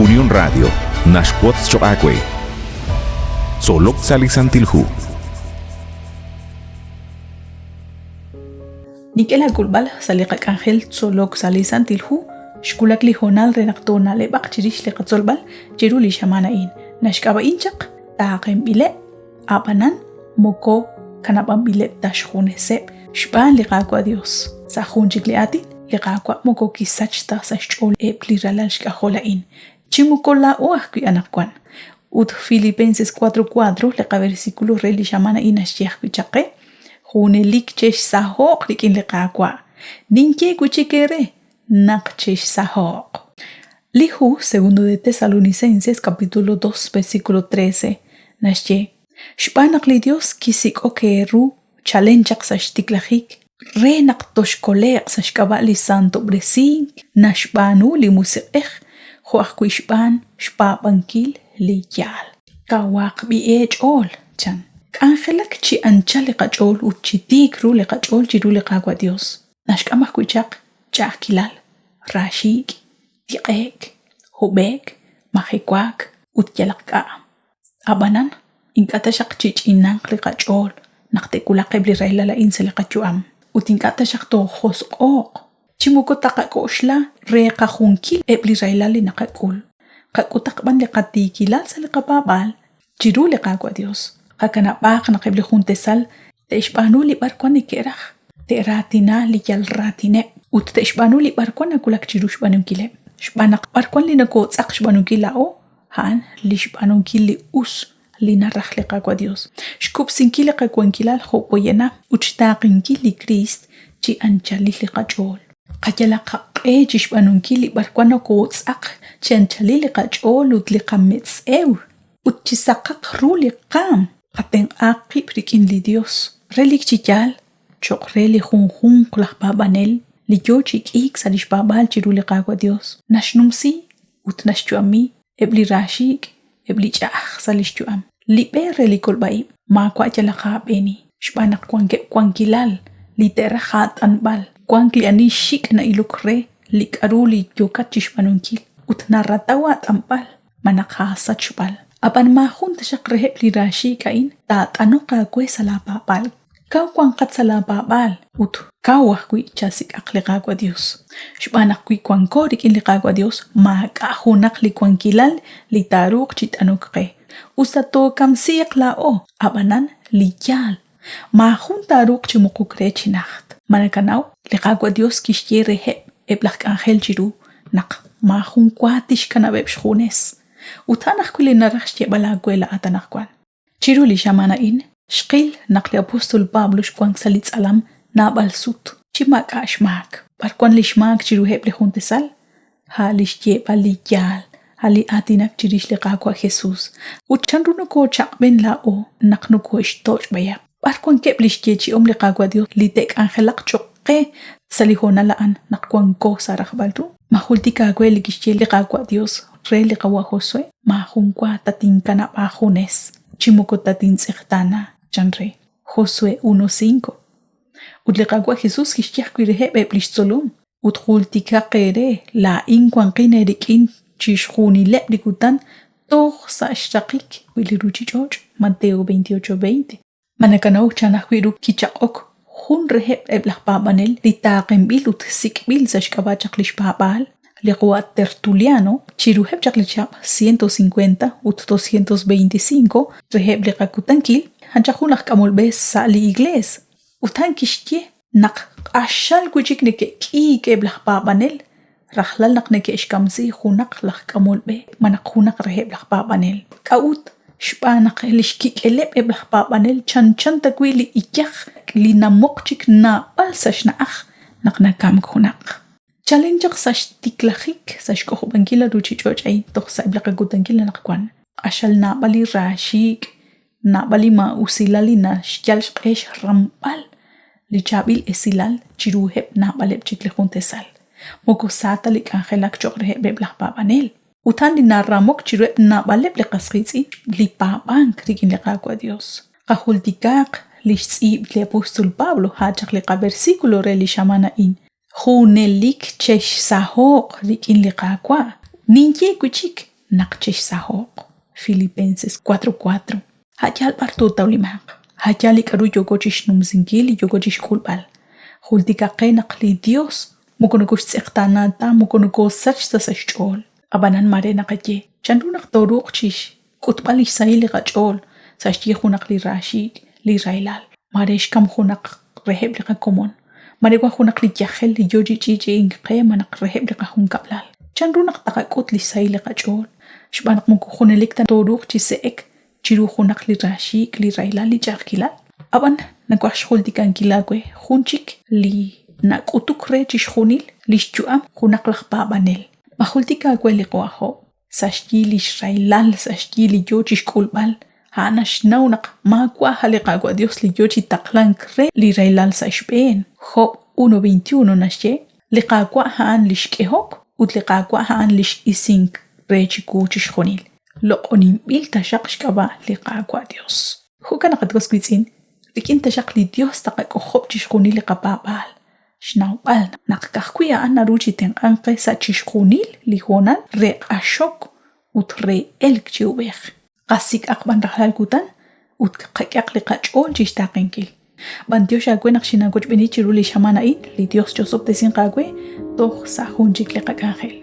Unión Radio naxwotz choq' aawe. Tzolok sa' li Santil Hu. Nink'e laak'ulb'al sa' li qak'anjel Tzolok sa' li Santil Hu, xwulak li hoonal re naq toona'leb'aq chirix li qatzolb'al chiru li xamaan a'in. Naxk'ab'a'in chaq taaqenb'ileb', ab'anan moko kanab'anb'ileb' ta xjuneseb' xb'aan li Qaawa' Dios. Sa' jun chik li aatin, li Qaawa' moko kisach ta sa' xch'ool eb' li ralal xk'ajol a'in, chi moko laa'o ajwi' anaqwan. Ut Filipenses 4:4, li qaversículo re li xamaan a'in naxye ajwi' chaq qe, Junelik chexsaho'q rik'in li Qaawa'. Ninye wi' chik eere naq chexsaho'q. Li hu Segundo de Tesalonicenses capítulo 2 versículo 13 naxye, Xb'aan naq li Yos kisik'ok eeru chalen chaq sa' xtiklajik re naq toxkole'q sa' xk'ab'a' li santob'resink naxb'aanu li Musiq'ej jo' ajwi' xb'aan xpaab'ankil li yaal. Kawaq b'i' eech'ool, chan. K'anjelak chi anchal li qach'ool ut chi tiik ru li qach'ool chiru li Qaawa' Yos naxk'am ajwi' chaq ch'a'ajkilal, raaxiik', tiq'e'k, hob'e'k, majewaak ut yalaq k'a'. Ab'anan, ink'a' taxaq chich'inanq li qach'ool naq te'wulaq eb' li rahilal a'in sa' li qayu'am, ut ink'a' taxaq toojosq'o'q chi moko taqak'oxla reeqajunkil eb' li rahilal li naqak'ul. Qak'utaq b'an li qatiikilal sa' li qapaab'aal chiru li Qaawa' Dios. Qakanab'aaq naq eb' li jun tasal te'xb'aanu li b'arwan neke'raj, te'raatina li yal raatineb' ut te'xb'aanu li b'arwan nawulak chiru xb'aanunkileb'. Xb'aan naq b'arwan li nokootz'aq xb'aanunkil laa'o, a'an li xb'aanunkil li us li naraj li Qaawa' Dios, xkub'sinkil li qawankilal jo' poyanam ut xtaaqenkil li Kriist chi anchalil li qach'ool. Qayalaq qaq'e chi xb'aanunkil li b'arwan nokootz'aq chi anchalil li qach'ool ut li qametz'ew ut chi saqaq ru li qaanm. Qatenq'aaq qib' rik'in li Dios. Relik chi yaal, cho'q re li junjunq laj paab'anel li yoo chi k'iik sa' lix paab'aal chiru li Qaawa' Dios, naxnumsi ut naxyu'ami eb' li raaxiik', eb' li ch'a'aj sa' lix yu'am. Li b'e re li kolb'a-ib' maawa' yalaq aab'eeni, xb'aan naq wankeb' wankilal li te'raj aat'anb'al, wank li ani xik' na'ilok re li k'a'ru li yookat chixb'aanunkil ut narataw aat'anb'al malaj aasachb'al. Ab'an maajun taxaq reheb' li raaxiik' a'in taat'anoq aawe sa' laa paab'aal. Kaw wanqat sa' laapaab'aal ut kaw ajwi' chasik'aq li Qaawa' Yos. Xb'aan naq wi wanko rik'in li Qaawa' Yos, maak'a' junaq li wankilal li taaruuq chi t'anok qe. Us ta tookamsiiq laa'o, ab'anan li yaal, maajun taaruuq chi muquk re chi najt. Ma nakanaw? Li Qaawa' Yos kixye reheb' eb' laj k'anjel chiru naq maajun wa tixkanab'eb' xjunes. Ut a'an ajwi' li naraj xyeeb'al aawe laa'at anaqwan. Chiru li xamaan a'in, xqil naq li apóstol Pablo xwank sa' li tz'alam naab'al sut chi maak'a' xmaak. B'ar wank li xmaak chiruheb' li jun tasal? A' li xyeeb'al li yaal, a' li aatinak chirix li Qaawa' Jesús. Ut chanru nokoochaq'b'en laa'o naq nokoo'extoch' b'ayaq? B'ar wankeb' li xyeechi'om li Qaawa' Yos li te'k'anjelaq cho'q qe sa' li hoonal a'an naq wanko sa' rajb'al ru? Ma jultik aawe li kixye li Qaawa' Yos re li qawa' Josué? Maajun wa tatinkanab' aajunes, chi moko tatintz'eqtaana, chan re. Josué 1, 5. Ut li Qaawa' Jesús kixye ajwi' reheb' eb' li xtzolom, Ut jultikaq eere, laa'in wanqin eerik'in chixjunileb' li kutan toj sa' xraqik wi' li ruuchich'och', Mateo 28, 20. Ma nakanaw chan ajwi' ru kichaq'ok jun reheb' eb' laj paab'anel li taaqenb'il ut sik'b'il sa' xk'ab'a' chaq li xpaab'aal, li qawa' Tertuliano, chiruheb' chaq li chihab' 150 ut 225 reheb' li qakutankil, a'an chaq jun aj k'amol b'e sa' li Iglees, ut a'an kixye naq q'axal wi' chik neke'k'iik eb' laj paab'anel rajlal naq neke'xkamsi junaq laj k'amol b'e malaj junaq reheb' laj paab'anel. K'a'ut? Xb'aan naq li xkik'eleb' eb' laj paab'anel chanchan tawi' li iyaj li namoq chik naab'al sa' xna'aj naq nakamk junaq. Chalen chaq sa' xtiklajik sa' xk'ojob'ankil li ruuchich'och' a'in toj sa'eb' li qakutankil anaqwan, q'axal naab'al li raaxiik' Naab'al li maa'usilal li naxyal xq'e xramb'al li chaab'il esilal chiruheb' naab'aleb' chik li jun tasal. Moko sa ta li k'anjelak cho'q reheb' eb' laj paab'anel. Ut a'an li naramok chiruheb' naab'aleb' li qas qiitz'in li paab'ank rik'in li Qaawa' Yos. Qajultikaaq li xtz'iib' li apóstol Pablo a' chaq li qaversículo re li xamaan a'in, Junelik chexsaho'q rik'in li Qaawa'. Ninye wi' chik. naq chexsaho'q. Filipenses 4:4. A' yaal b'ar tootawlimanq, a' yaal li k'aru yooko chi xnumsinkil li yooko chi xk'ulb'al. Jultikaq qe naq li Yos moko nokoxtz'eqtaana ta moko nokoosach ta sa' xch'ool. Ab'anan maare naqaye, chanru naq tooruuq chi xk'utb'al li xsahil li qach'ool sa' xyi junaq li raaxiik', li rahilal, maare xkam junaq reheb' li qakomon, maare wan junaq li yajel li yoo chi ch'i'ch'i'ink qe malaj reheb' li qajunkab'lal. Chanru naq taqak'ut li xsahil li qach'ool? Xb'aan naq moko junelik ta tooruuq chi se'ek chiru junaq li raaxiik', li rahilal, li ch'a'ajkilal. Ab'an nawaj xjultikankil aawe jun chik li nak'utuk re chixjunil li xyu'am junaq laj paab'anel. Ma jultik aawe li qawa' Job? Sa' xyi li xrahilal, sa' xyi li yo chi xk'ulb'al, a'an naxnaw naq maawa' a' li Qaawa' Yos li yo chi taqlank re li rahilal sa' xb'een. Job 1:21 naxye, Li Qaawa' a'an li xk'ehok ut li Qaawa' a'an li x'isink re chiwu chixjunil. Loq'oninb'il taxaq xk'ab'a' li Qaawa' Yos. Jo'kan naq, at was wiitz'in, rik'in taxaq li Yos taqak'ojob' chixjunil li qapaab'aal, xnawb'al naq ka'ajwi' a'an naru chi tenq'ank qe sa' chixjunil li hoonal re q'axok ut re elk chi uub'ej. Qasik'aq b'an rajlal kutan ut qak'ehaq li qach'ool chi xtaaqenkil. B'antiox aawe naq xinaawochb'eeni chiru li xamaan a'in, li Dios chosob'tesinq aawe toj sa' jun chik li qak'anjel.